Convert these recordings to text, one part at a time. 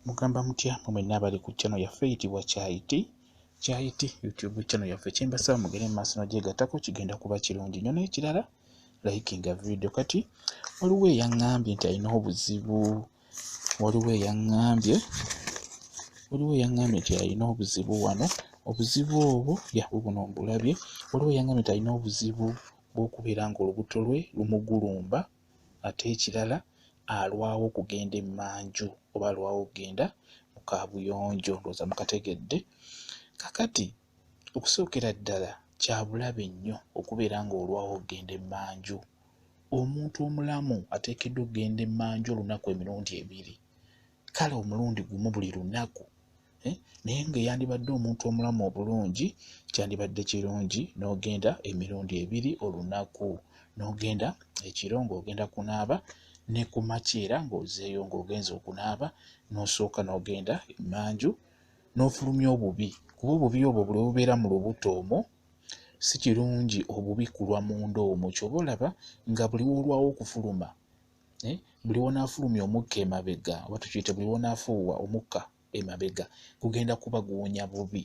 Mugamba mutya mwe mwenna abali ku channel yaffe eyitibwa Kyayiti Kyayiti YouTube channel yaffe, kyembasaba mugende mu maaso n'ogyegattako, kigenda kuba kirungi nnyo. N'ekirala, likinga video. Kati waliwo eyaŋŋambye nti alina obuzibu, waliwo eyaŋŋambye nti alina obuzibu wano. Obuzibu obwo ya bubuno mbulabye. Waliwo eyaŋŋambye nti alina obuzibu bw'okubeera ng'olubuto lwe lumugulumba, ate ekirala alwawo okugenda emmanju oba alwawo okugenda mu kaabuyonjo. Ndowooza mukategedde. Kakati okusookera ddala, kya bulabe nnyo okubeera ng'olwawo okugenda emmanju. Omuntu omulamu ateekeddwa okugenda emmanju olunaku emirundi ebiri, kale omulundi gumu buli lunaku, eh? Naye ng'eyandibadde omuntu omulamu obulungi, kyandibadde kirungi n'ogenda emirundi ebiri olunaku, n'ogenda ekiro ng'ogenda kunaaba, ne ku makya era ng'ozeeyo ng'ogenza okunaaba, n'osooka n'ogenda emmanju n'ofulumya obubi, kuba obubi obwo buli bubeera mu lubuto omwo si kirungi obubi kulwa munda omwo. Ky'oba olaba nga buli woolwawo okufuluma, eh? Buli wonaafulumya omukka emabega, oba tukiyite buli wonaafuuwa omukka emabega, gugenda kuba guwunya bubi.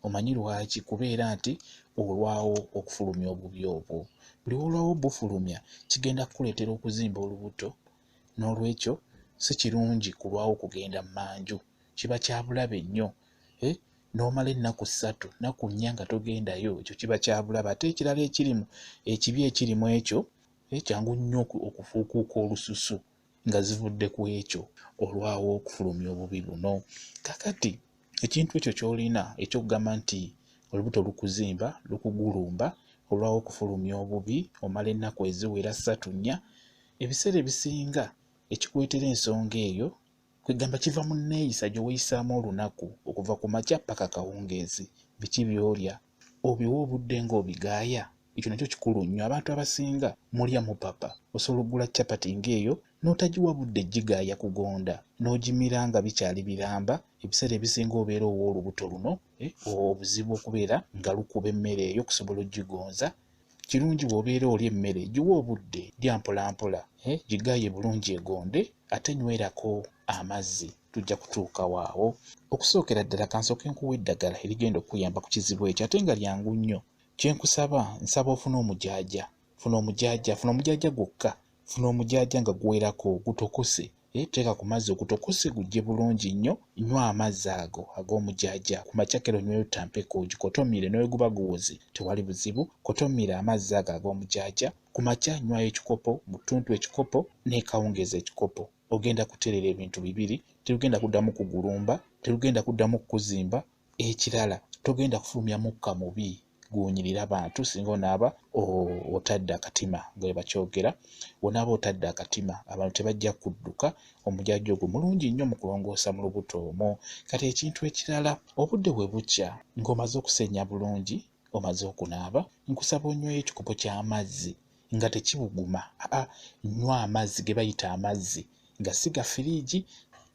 Omanyi lwaki? Kubeera nti olwawo okufulumya obubi obwo. Buli wolwawo bufulumya, kigenda kukuleetera okuzimba olubuto. N'olwekyo si kirungi kulwawo kugenda mmanju, kiba kya bulabe nnyo, eh? N'omala ennaku 3, nnaku 4 nga togendayo, ekyo kiba kya bulabe. Ate ekirala ekirimu, ekibi ekirimu ekyo, eh, kyangu nnyo okufuukuuka olususu nga zivudde ku ekyo olwawo okufulumya obubi buno. Kakati ekintu ekyo ky'olina ekyokugamba nti olubuto lukuzimba, lukugulumba, olwawo okufulumya obubi, omala ennaku eziwera 3, 4, ebiseera ebisinga ekikuleetera ensonga eyo, kwegamba kiva mu nneeyisa gye weeyisaamu olunaku okuva ku makya paka kawungeezi. Biki by'olya? Obiwa obudde ng'obigaaya? Ekyo nakyo kikulu nnyo. Abantu abasinga mulya mupapa. Osobola okugula capati ng'eyo n'otagiwa budde gigaaya kugonda, n'ogimira nga bikyali biramba. Ebiseera ebisinga obeera owa olubuto luno, eh, obuzibu okubeera nga lukuba emmere eyo okusobola ogigonza. Kirungi bw'obeera olya emmere, giwe obudde, lya mpolampola, eh, gigaaye bulungi egonde, ate nywerako amazzi. Tujja kutuukawo awo. Okusookera ddala, kansooke nkuwa eddagala erigenda okukuyamba ku kizibu ekyo, ate nga lyangu nnyo. Kyenkusaba, nsaba ofune omujaaja. Funa omujaaja, funa omujaaja gwokka. Funa omujaaja nga guwerako, gutokose, eh, teeka ku mazzi ogutokose gujje bulungi nnyo. Nywa amazzi ago ag'omujaaja ku makya. Kero onyweyo tampeko, ogikotomire n'owe guba guwoze, tewali buzibu. Kotomira amazzi ago ag'omujaaja ku makya, nywayo ekikopo mu ttuntu, ekikopo n'ekawungeezi ekikopo. Ogenda kuterera ebintu bibiri: terugenda kuddamu kugulumba, terugenda kuddamu kukuzimba. Ekirala, togenda kufulumya mukka mubi guwunyirira bantu singa onaaba otadde akatima nga bwe bakyogera. Onaaba otadde akatima, abantu tebajja kudduka. Omujaaja ogwo mulungi nnyo mu kulongoosa mu lubuto omwo. Kati ekintu ekirala, obudde bwe bukya ng'omaze okusenya bulungi, omaze okunaaba, nkusaba onyweyo ekikopo ky'amazzi nga tekibuguma. Aa, nywa amazzi ge bayita amazzi nga si ga firiigi,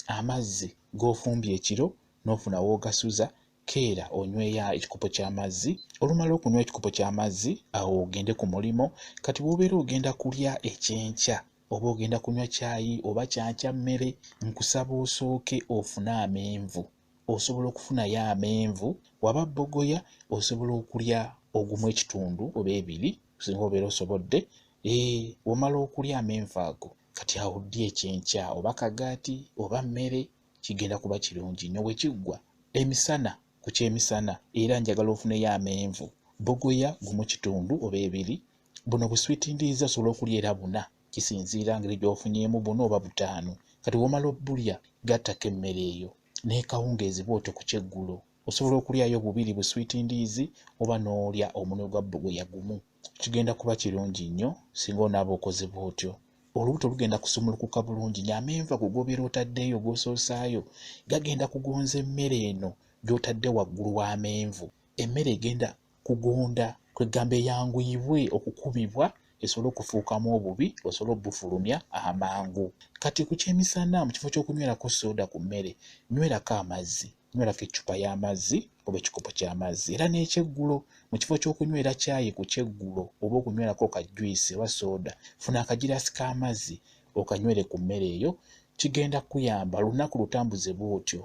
amazzi g'ofumbye ekiro n'ofuna w'ogasuza. Keera onyweyo ekikopo ky'amazzi. Olumala okunywa ekikopo ky'amazzi, awo ogende ku mulimu. Kati bw'obeera ogenda kulya ekyenkya, oba ogenda kunywa kyayi oba kyankya mmere, nkusaba osooke ofune amenvu. Osobola okufunayo amenvu, waba bbogoya, osobola okulya ogumu ekitundu oba ebiri singa obeera osobodde. Ee, bw'omala okulya amenvu ago, kati awo ddya ekyenkya, oba kagaati oba mmere, kigenda kuba kirungi nnyo. Bwe kiggwa emisana, ku kyemisana era njagala ofuneyo amenvu, bbogoya gumu kitundu oba ebiri. Buno buswitindiiza, osobola okulya era buna, kisinziira ngeri gy'ofunyeemu buno, oba butaano. Kati bw'omala obbulya, gattako emmere eyo. N'ekawungeezi bw'otyo, ku kyeggulo osobola okulyayo bubiri buswitindiizi oba n'olya omunwe gwa bbogoya gumu. Kigenda kuba kirungi nnyo singa onaaba okoze bw'otyo. Olubuto lugenda kusumulukuka bulungi nnyo. Amenvu ago g'obeera otaddeyo, g'osoosaayo, gagenda kugonza emmere eno gy'otadde waggulu w'amenvu. Emmere egenda kugonda, kwegamba eyanguyibwe okukubibwa esobole okufuukamu obubi, osobole obufulumya amangu. Kati ku kyemisana, mu kifo ky'okunywerako sooda ku mmere, nywerako amazzi, nywerako eccupa y'amazzi oba ekikopo ky'amazzi. Era n'ekyeggulo, mu kifo ky'okunywera kyayi ku kyeggulo oba okunywerako ka juice oba sooda, funa akagiraasi k'amazzi okanywere ku mmere eyo. Kigenda kukuyamba olunaku lutambuze bw'otyo,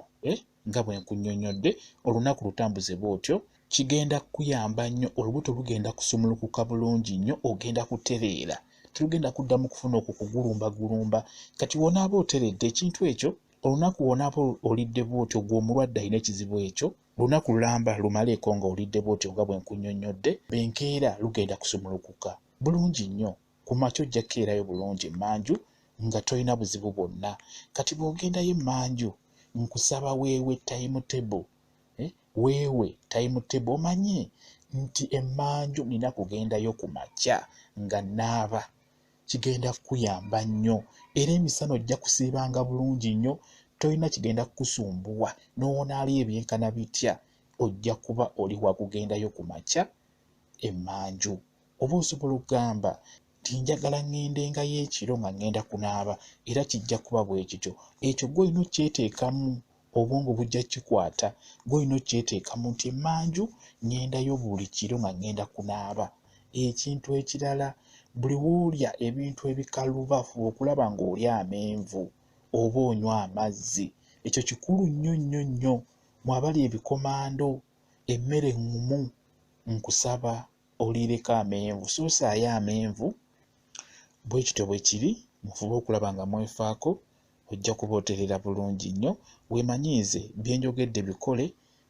nga bwe nkunnyonnyodde, olunaku lutambuze bw'otyo. Kigenda kukuyamba nnyo, olubuto lugenda kusumulukuka bulungi nnyo, ogenda kutereera. Terugenda kuddamu kufuna okwo kugulumbagulumba. Kati w'onaaba oteredde ekintu ekyo, olunaku w'onaaba olidde bw'otyo, ggwe omulwadde alina ekizibu ekyo, lunaku lulamba lumaleeko nga olidde bw'otyo nga bwe nkunnyonnyodde, enkeera lugenda kusumulukuka bulungi nnyo. Ku makya ojja kukeerayo bulungi emmanju nga tolina buzibu bwonna. Kati bw'ogendayo emmanju, nkusaba weewe timetable, weewe timetable omanye nti emmanju nina kugendayo ku makya nga nnaaba. Kigenda kukuyamba nnyo era emisana ojja kusiibanga bulungi nnyo, tolina kigenda kukusumbuwa, n'onaalya ebyenkana bitya, ojja kuba oli wa kugendayo ku makya emmanju. Oba osobola okugamba nti njagala ŋŋendengayo ekiro nga ŋŋenda kunaaba, era kijja kuba bwe kityo. Ekyo ggwe olina okukyeteekamu, obwongo bujja kukikwata. Ggwe olina okukyeteekamu nti emmanju ŋŋendayo buli kiro nga ŋŋenda kunaaba. Ekintu ekirala, buli w'olya ebintu ebikaluba fuba okulaba ng'olya amenvu oba onywa amazzi. Ekyo kikulu nnyo nnyo nnyo. Mmwe abalya ebikomando, emmere eŋŋumu, nkusaba oliireko amenvu, suusaayo amenvu. Bwe kityo bwe kiri, mufube okulaba nga mwefaako, ojja kuba otereera bulungi nnyo. Weemanyiize bye njogedde bikole,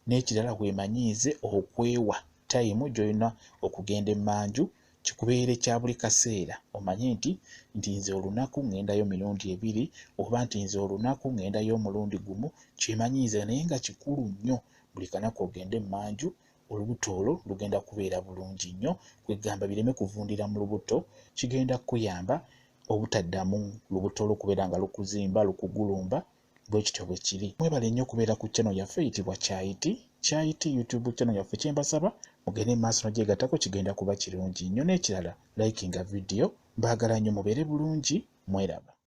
n'ekirala weemanyiize okwewa tayimu gy'olina okugenda emmanju, kikubeere kya buli kaseera. Omanye nti nti nze olunaku ŋŋendayo mirundi ebiri oba nti nze olunaku ŋŋendayo omulundi gumu, kyemanyiize naye nga kikulu nnyo buli kanaku ogende emmanju, olubuto olwo lugenda kubeera bulungi nnyo. Kwegamba bireme kuvundira mu lubuto, kigenda kukuyamba obutaddamu lubuto lwo kubeera nga lukuzimba, lukugulumba, bwe kityo bwe kiri. Mwebale nnyo okubeera ku channel yaffe eyitibwa Kyayiti. Kyayiti YouTube channel yaffe, kye mbasaba mugende mu maaso n'ogyegattako, kigenda kuba kirungi nnyo. N'ekirala likinga video. Mbaagala nnyo, mubeere bulungi, mweraba.